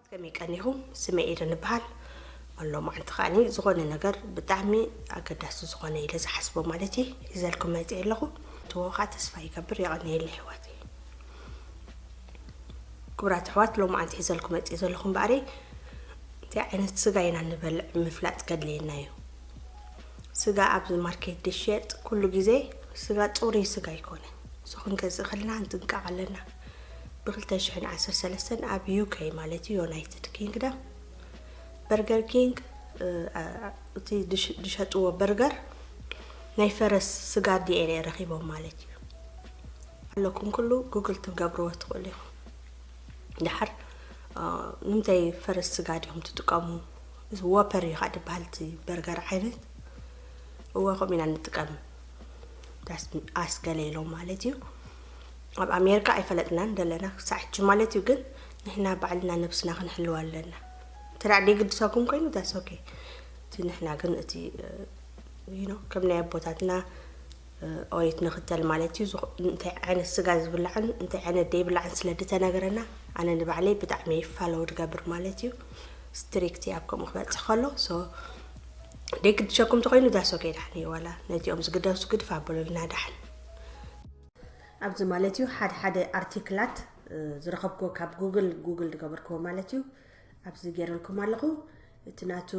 ከመይ ቀኒኹም? ስመይ ኤደን እበሃል። ሎማዓንቲ ከዓኒ ዝኾነ ነገር ብጣዕሚ ኣገዳሲ ዝኾነ ኢለ ዝሓስቦ ማለት እዩ ሒዘልኩም መፅእ ኣለኹ። ትዎ ከዓ ተስፋ ይገብር። የቐንየለይ ኣሕዋት። ክቡራት ኣሕዋት፣ ሎማዓንቲ ሒዘልኩም መፅእ ዘለኹም በዓረይ እንታይ ዓይነት ስጋ ኢና ንበልዕ ምፍላጥ ከድልየና እዩ። ስጋ ኣብዚ ማርኬት ዝሸጥ ኩሉ ግዜ ስጋ ፅሩይ ስጋ ኣይኮነን። እሱ ክንገዝእ ከለና ክንጥንቀቕ ኣለና። ብ2013 ኣብ UK ማለት እዩ፣ ዩናይትድ ኪንግደም፣ በርገር ኪንግ እቲ ዝሸጥዎ በርገር ናይ ፈረስ ስጋ ዲኤንኤ ረኺቦም ማለት እዩ። ኣለኩም ኩሉ ጉግል ትገብርዎ ትኽእሉ ኢኹም። ድሓር ንምንታይ ፈረስ ስጋ ዲኹም ትጥቀሙ? እዚ ወፐር እዩ ከዓ ዝበሃል እቲ በርገር ዓይነት። እወ ከምኡ ኢና ንጥቀም። ኣስገለ ኢሎም ማለት እዩ። ኣብ ኣሜሪካ ኣይፈለጥናን ዘለና ክሳዕ ሕጂ ማለት እዩ። ግን ንሕና ባዕልና ነብስና ክንሕልዋ ኣለና። እንተ ደኣ ደይግድሰኩም ኮይኑ that's okay። እቲ ንሕና ግን እቲ ከም ናይ ኣቦታትና ኦሪት ንኽተል ማለት እዩ። እንታይ ዓይነት ስጋ ዝብላዕን እንታይ ዓይነት ደይብላዕን ስለ ድተነገረና ኣነ ንባዕለይ ብጣዕሚ ፋሎው ድገብር ማለት እዩ። ስትሪክት ኣብ ከምኡ ክበፅሕ ከሎ ሶ ደይግድሸኩም ተኮይኑ that's okay። ዳሕን እዩ ዋላ ነዚኦም ዝግደሱ ግድፍ ኣበሉልና ዳሕን። ኣብዚ ማለት እዩ ሓደ ሓደ ኣርቲክላት ዝረኸብክዎ ካብ ጉግል ጉግል ዝገበርክዎ ማለት እዩ። ኣብዚ ገይረልኩም ኣለኹ። እቲ ናቱ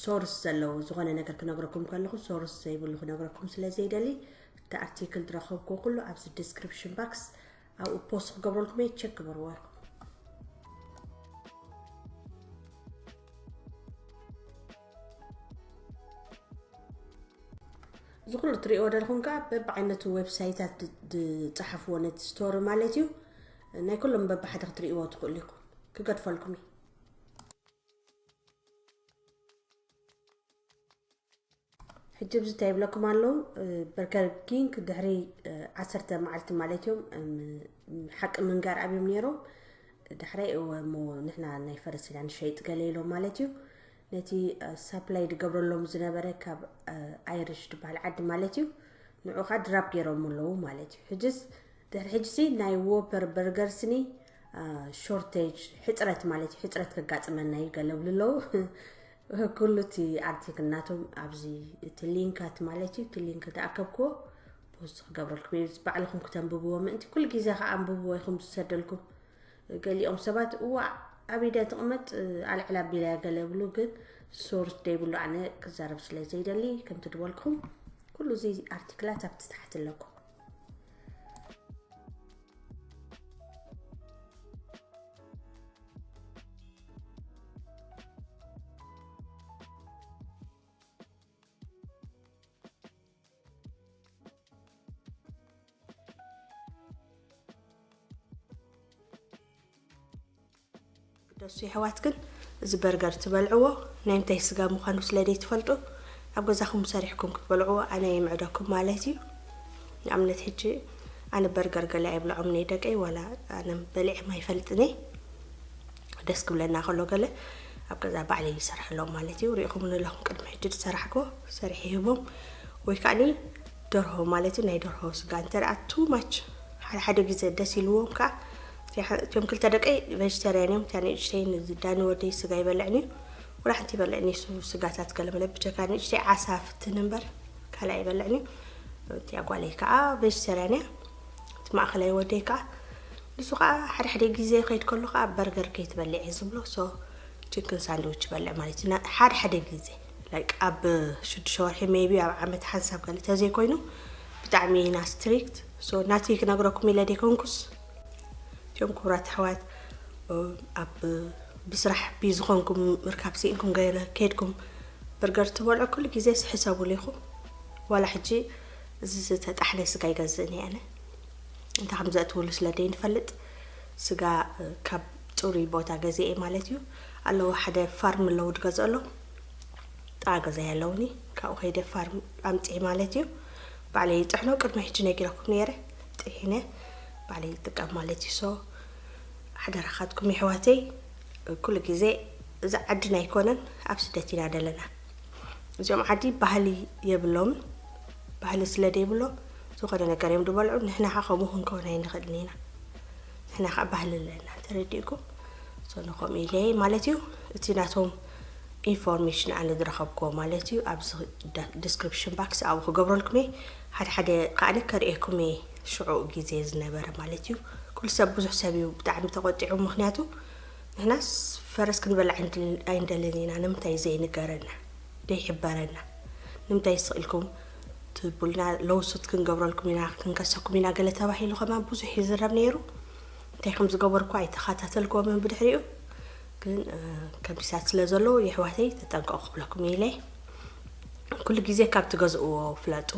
ሶርስ ዘለዎ ዝኾነ ነገር ክነግረኩም ከለኹ ሶርስ ዘይብሉ ክነግረኩም ስለ ዘይደሊ እቲ ኣርቲክል ዝረኸብክዎ ኩሉ ኣብዚ ዲስክሪፕሽን ባክስ ኣብኡ ፖስት ክገብረልኩም እየ። ቸክ ግበርዎ ኢኹም። እዚ ኩሉ ትሪእዎ ዘለኹም ከዓ በብዓይነቱ ዌብሳይታት ዝፀሓፍዎ ነቲ ስቶሪ ማለት እዩ። ናይ ኩሎም በብሓደ ክትሪእዎ ትኽእሉ ኢኹም። ክገድፈልኩም እዩ። ሕጂ ብዚ እንታይ ይብለኩም ኣለዉ? በርገር ኪንግ ድሕሪ ዓሰርተ መዓልቲ ማለት እዮም ሓቂ ምንጋር ኣብዮም ነይሮም። ዳሕራይ እወ እሞ ንሕና ናይ ፈረስ ኢና ንሸይጥ ገለ ኢሎም ማለት እዩ። ነቲ ሳፕላይ ድገብረሎም ዝነበረ ካብ ኣይሪሽ ዝበሃል ዓዲ ማለት እዩ። ንዑ ከዓ ድራፕ ገይሮም ኣለዉ ማለት እዩ። ሕጅስ ድሕሪ ሕጅሲ ናይ ዎፐር በርገር ስኒ ሾርቴጅ ሕፅረት ማለት እዩ። ሕፅረት ከጋጥመና እዩ ገለ ብሉ ኣለዉ። ኩሉ እቲ ኣርቲክል ናቶም ኣብዚ እቲ ሊንካት ማለት እዩ። እቲ ሊንክ ተኣከብክዎ ፖስት ክገብረልኩም እዩ። ባዕልኹም ክተንብብዎ ምእንቲ ኩሉ ግዜ ከዓ ኣንብብዎ ኢኹም ዝሰደልኩም። ገሊኦም ሰባት እዋ ኣብ ኢደ ትቕመጥ ኣልዕል ኣቢላ ገለ ብሉ ግን ሶርስ ደይብሉ ኣነ ክዛረብ ስለ ዘይደሊ ከምቲ ድበልኩም ኩሉ እዚ ኣርቲክላት ኣብቲ ታሕቲ ኣለኩም። ደሱ የሕዋት ግን እዚ በርገር ትበልዕዎ ናይ ምንታይ ስጋ ምዃኑ ስለ ዘይትፈልጡ ኣብ ገዛኹም ሰሪሕኩም ክትበልዕዎ ኣነ ይምዕደኩም ማለት እዩ። ንኣብነት ሕጂ ኣነ በርገር ገለ ኣይብልዖም ነይ ደቀይ ዋላ ኣነ በሊዕም ኣይፈልጥን እየ። ደስ ክብለና ከሎ ገለ ኣብ ገዛ ባዕለይ ይሰርሐሎም ማለት እዩ። ሪኢኹም ንለኹም ቅድሚ ሕጂ ዝሰራሕኮ ሰሪሐ ይህቦም ወይ ከዓኒ ደርሆ ማለት እዩ። ናይ ደርሆ ስጋ እንተ ደኣ ቱ ማች ሓደ ሓደ ግዜ ደስ ኢልዎም ከዓ እቲኦም ክልተ ደቀይ ቬጅተርያን እዮም። እቲያ ንእሽተይ ዳኒ ወደይ ስጋ ይበልዕን እዩ ወላ ሓንቲ ይበልዕን እዩ። ስጋታት ገለ መለ ብጀካ ንእሽተይ ዓሳ ፍትን እምበር ካልእ ኣይበልዕን እዩ። እቲያ ጓለይ ከዓ ቬጅተርያን እያ። እቲ ማእኸላይ ወደይ ከዓ ንሱ ከዓ ሓደ ሓደ ግዜ ከይድ ከሎ ከዓ በርገር ከይትበልዕ እየ ዝብሎ። ሶ ቺክን ሳንድዊች ይበልዕ ማለት እዩ ሓደ ሓደ ግዜ ላይክ ኣብ ሽዱሽተ ወርሒ ሜቢ ኣብ ዓመት ሓንሳብ ገለ ተዘይኮይኑ ብጣዕሚ ኢና ስትሪክት። ሶ ናተይ ክነግረኩም ኢለ ደይኮንኩስ እቲኦም ክቡራት ኣሕዋት ኣብ ብስራሕ ቢዚ ዝኾንኩም ምርካብ ስኢንኩም ገለ ከይድኩም በርገር ትበልዑ ኩሉ ግዜ ሕሰቡሉ ኢኹም። ዋላ ሕጂ እዚ ዝተጣሕነ ስጋ ይገዝእን እየ ኣነ እንታይ ከም ዘእትውሉ ስለ ደይንፈልጥ ስጋ ካብ ፅሩይ ቦታ ገዚኤ ማለት እዩ። ኣለዎ ሓደ ፋርም ኣለዉ ድገዝአሎም ጥቓ ገዛይ ኣለውኒ ካብኡ ከይደ ፋርም ኣምፅኤ ማለት እዩ። ባዕለይ ይጥሕኖ ቅድሚ ሕጂ ነጊረኩም ነይረ ጥሒነ ባዕለይ ይጥቀም ማለት እዩ። ሶ ሓደራኻትኩም የሕዋተይ ኩሉ ግዜ እዚ ዓድና ኣይኮነን ኣብ ስደት ኢና ደለና። እዚኦም ዓዲ ባህሊ የብሎም። ባህሊ ስለ ደይብሎም ዝኾነ ነገር እዮም ዝበልዑ። ንሕና ኸዓ ከምኡ ክንከውን ኣይንኽእልን ኢና። ንሕና ኸዓ ባህሊ ኣለና ተረዲእኩም። ሰንኾም ኢለ ማለት እዩ። እቲ ናቶም ኢንፎርሜሽን ኣነ ዝረኸብክዎ ማለት እዩ ኣብዚ ዲስክሪፕሽን ባክስ ኣብኡ ክገብረልኩም እየ። ሓደ ሓደ ከዓነ ከርእየኩም እየ ሽዑ ግዜ ዝነበረ ማለት እዩ። ኩሉ ሰብ ብዙሕ ሰብ እዩ ብጣዕሚ ተቆጢዑ። ምክንያቱ ንሕናስ ፈረስ ክንበላዕ ኣይንደልን ኢና። ንምንታይ ዘይንገረና ደይሕበረና? ንምንታይ ስቕ ኢልኩም ትብሉና? ለውሱት ክንገብረልኩም ኢና፣ ክንከሰኩም ኢና ገለ ተባሂሉ ከማን ብዙሕ ይዝረብ ነይሩ። እንታይ ከም ዝገበርኩ ኣይተኸታተልክዎምን ብድሕሪኡ። ግን ከምዚሳት ስለ ዘለዉ የሕዋተይ ተጠንቀቑ ክብለኩም ኢለ። ኩሉ ግዜ ካብ ትገዝእዎ ፍለጡ።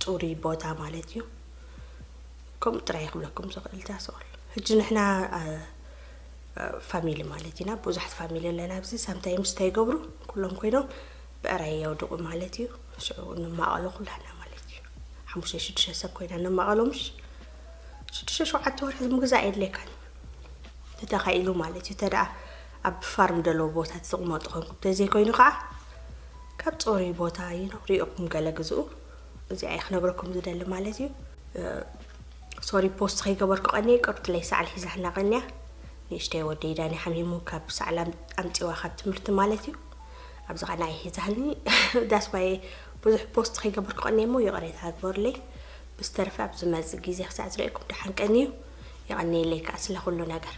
ፅሩይ ቦታ ማለት እዩ። ከምኡ ጥራይ ክብለኩም ዝኽእል እታ ሰኦል። ሕጂ ንሕና ፋሚሊ ማለት ኢና፣ ብዙሓት ፋሚሊ ኣለና ኣብዚ። ሳምታይምስ እንታይ ይገብሩ? ኩሎም ኮይኖም ብዕራይ የውድቑ ማለት እዩ። ሽዑ ንማቐሎ ኩላና ማለት እዩ። ሓሙሽተ ሽዱሽተ ሰብ ኮይና ንማቐሎ። ምሽ ሽዱሽተ ሸውዓተ ወርሒ ምግዛእ የድልየካን ተተኻኢሉ ማለት እዩ። ተደኣ ኣብ ፋርም ደለዎ ቦታ ትቕመጡ ኮንኩም ተዘይኮይኑ ከዓ ካብ ፅሩይ ቦታ ይኖ ሪኦኩም ገለ ግዝኡ። እዚኣ እየ ክነግረኩም ዝደሊ ማለት እዩ። ሶሪ ፖስት ከይገበርኩ ቀኒ ቅርትለይ ሳዕል ሒዛህና ቀንያ። ንእሽተይ ወደይ ዳኒ ሓሚሙ ካብ ሳዕል ኣምፂዋ ካብ ትምህርቲ ማለት እዩ። ኣብዚ ኸዓ ንዓይ ሒዛህኒ። ዳስዋይ ብዙሕ ፖስት ከይገበርኩ ቀኒ እሞ ይቕሬታ ግበሩለይ። ብዝተረፈ ኣብ ዝመፅእ ግዜ ክሳዕ ዝርእየኩም ደሓን ቀንዩ። የቐንየለይ ከዓ ስለ ኩሉ ነገር።